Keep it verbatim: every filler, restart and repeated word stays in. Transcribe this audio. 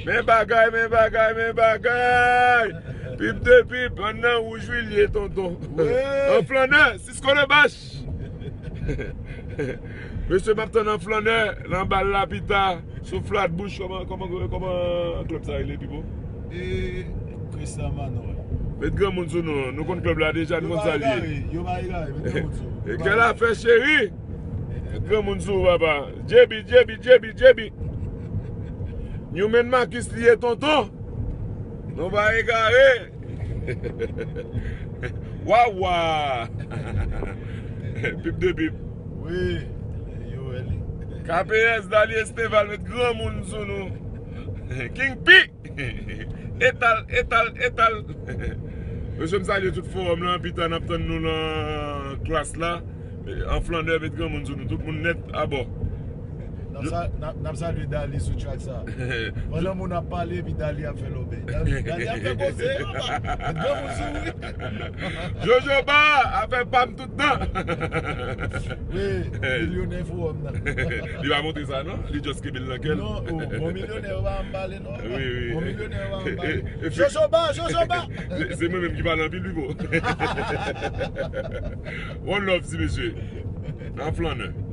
Men bagay, men bagay, men bagay. Pip de pip, ann nan wouj wi l ye, tonton. An flannè, sis kole bach. Mesye, m ap tann an flannè, nan bal la pita, sou Flatbush, kòman, kòman, kòman klèb sa rele, Pipo? E, Christian Manor. Met granmoun sou nou, nou konn klèb la deja, nou konn sa l ye. Yo pa egare, met granmoun sou. E kèl afè, cheri? Met granmoun sou ou, papa. J B, J B, J B, J B. Newman Marcus li ye, tonton. Nou pa egare. Wawa. Pip de pip. Wi. Yo wè li. K P S, Dali Esteval, met granmoun sou nou. King P. Etal, etal, etal. Mesye, m salye tout fowòm lan, pita n ap tann nou nan klas la. An flannè, met granmoun sou nou, tout moun nèt abò. N ap sa-, n ap, n ap salye Dali sou track sa. Pandan moun ap pale, epi Dali ap fè lòbèy. Dali, Dali ap fè koze, yo, pa. Met granmoun sou ou, wi. Jojoba, afè pa m tout tan. Wi, milyonè fowòm nan. Li pa montre sa, non? Li just kenbe l nan kè l. Non, oh, bon milyonè, yo pa m pale, non. Wi, wi. Bon milyonè, yo pa m pale. E, e, Jojoba, Jojoba! Se, se mwen menm ki pale anpil, wi, bro. One love, ti mesye. Nan flannè.